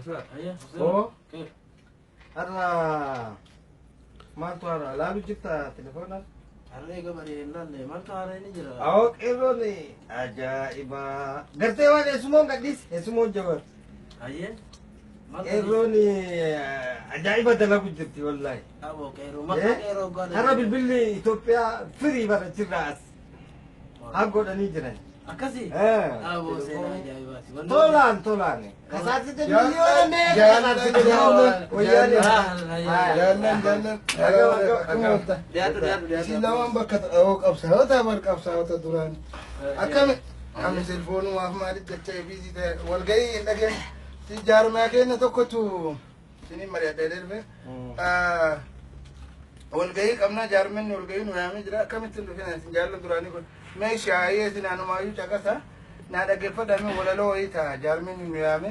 Oo. Har'a maaltu har'a laalu jirta telefoona? Harree gabaree hin laalle maaltu harree ni jira. Awoo qeerroon ajaa'iba. Gartee waan eessumoon gadhiis eessumoon jabar. Hayyee. Qeerroon ajaa'iba dalagu jirti wallaahi. Aboo qeerroo maqaa qeerroo gaala. Har'a bilbilli Itoophiyaa firii bara jirra as. Haa godhanii jiran. Akkasii. Aboo seenaa ajaa'ibaati. Tolaan tolaan. Kasaasite miliyoona meeqa kasaasite wayyaanee. Jaallan jaallan. Dhiyaatu dhiyaatu dhiyaatu. Isin lamaan bakka xaa'oo qabsaa'ota bar qabsaa'ota duraan. Akkami ani silfoonumaaf maaliif jecha biizii ta'e walgahii hin dhageenye. Si jaarmaa keenya tokkotu isiniin mari'adhee darbe. Walgahii qabnaa jaarmenni walgahii nu yaamee jira akkamittiin dhufina isin jaallan duraanii kun mee shaayee isin anumaayyuu caqasa naa dhaggeeffadha mee walaloo wayii ta'a jaarmenni nu yaame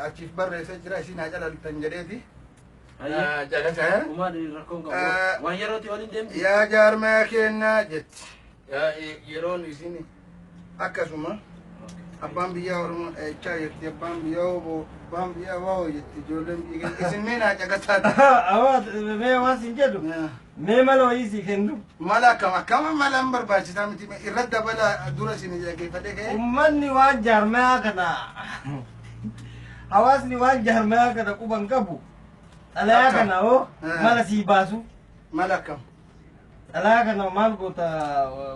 achiif barreessee jira isin haa calaltan jedheeti. Caqasa. Umaa rakkoon qabu. Waan yerootti waliin deemti. Yaa jaarmaa keenyaa jetti. Yeroon isin akkasuma abbaan biyyaa Oromoo dheechaa jirti abbaan biyyaa obbo abbaan biyyaa waa'oo jetti ijoolleen biyya keenya isin mee naa caqasaa. Awaa mee waan sin jedhu mee mala wayii sii kennu. Mala akkam akkama mala hin barbaachisaa miti irra dabala dura isin dhaggeeffadhee ka'e. Uummanni waan jaarmayaa kana hawaasni waan jaarmayaa kana quban qabu xalayaa Akkam? kana hoo mala sii baasu. Mala akkam. Xalayaa kana maal goota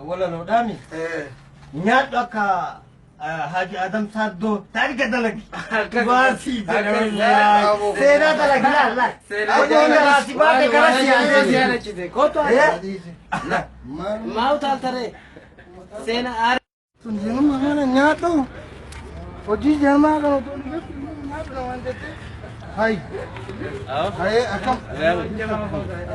walaloodhaami nyaadhu akka Haji Adam Saaddoo taarika dalagi. Baasii jedha wallaahi. Seenaa dalagi laal laal. Seenaa garaa si baate gara si yaadee. Kootu Maal maa utaaltaree seenaa aara. Tun jenuma kana nyaadhu hojii jamaa kana otoo hin gaaffiin nyaadhu namaan jettee. Hay. Hay akkam.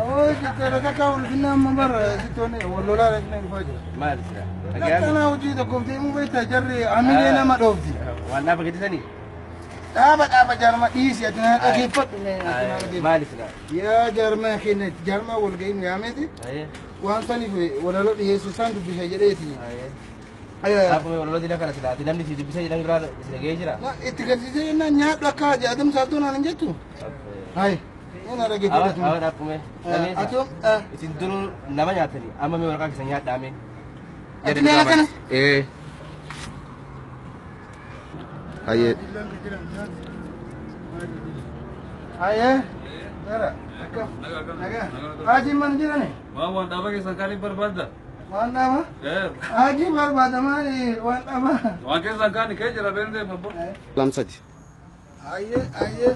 Oo jettee rakka ulfinna amma bara sittoon wal lolaa dhaqnee dhufaa jira. Maal sira? Akkanaa hojii tokkoof deemuu beektaa jarri amilee nama dhoofti. Waan dhaaba gadisanii? Dhaaba dhaaba jaarma dhiisi ati na dhaggeeffadhu mee ati na dhaggeeffadhu. Maal sira? Yaa jaarmaa keenya jaarmaa walgahii nu yaameeti waan saniif walaloo dhiyeessu isaan dubbisa jedheeti. Akkuma walaloo dila kana sila ati namni si dubbisa jedhan biraa si dhaga'ee jira. Itti garsiisee jennaan nyaadhu akka Haji Adam Saaddoo naan hin jettu. Hayi. Mee na dhaggeeffadhu. Awa dhaabbume. Ati Isin duruu nama nyaatanii amma mee waraqaa keessan nyaadhaa mee. Ati mee akkana? Ee. Hayyee. Hayyee. Dara. Akkam. Nagaa. Haji mana jirani? Waan waan dhaaba keessan kaaniif barbaadda? Waan dhaaba? Haji barbaada maali waan dhaaba? Waan keessan kaani kee jira beekni deema abbo. Lamsati. Hayyee hayyee.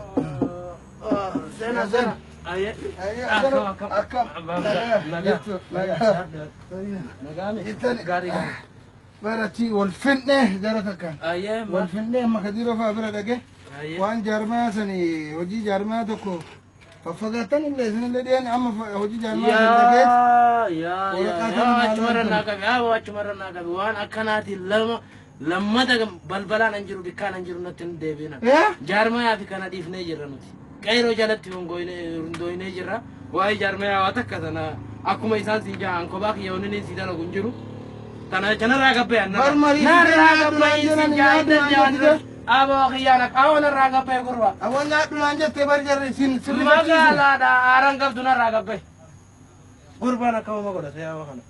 Seenaa seenaa. Hayyee. Hayyee akkam akkam. Nagaa. Jirtu. Nagaa. Nagaame. Jirtani. Gaarii gaarii. Baratii wal finne jara takkaan. Hayyee. Wal finne amma kadiiroo fa'aa bira dhage. Hayyee. Waan jaarmaa sani hojii jaarmaa tokko faffagaattan illee isinillee dhiyeen amma hojii jaarmaa sani dhageet. Yaa yaa Waraqaa yaa sana yaa achumarra maal naa qabe yaa achumarra naa qabe waan akkanaatiin lama lammata balbalaan an jiru bikkaan an jiru natti hin deebiina. Eh? Jaarmayaa fi kana dhiifnee jirra nuti. Qeeroo jalatti hundooynee jirra. Waa'ee jaarmayaa waa takka tana akkuma isaan siin jahan kophaa kiyya wanni inni sii dalagu hin jiru. Tana kanarraa gabbayaan Bar marii narraa nyaadhu gabbayii naan siin jedhan, jahan nyaadhu naan danda'an. Aboo kiyyaan akka awwa narraa gabbayee gurba. Awwan nyaadhu naan jettee bar jarri isin sirri Magaalaadha aaraan qabdu narraa gabbaye. Gurbaan akka uuma godhate yaa kana.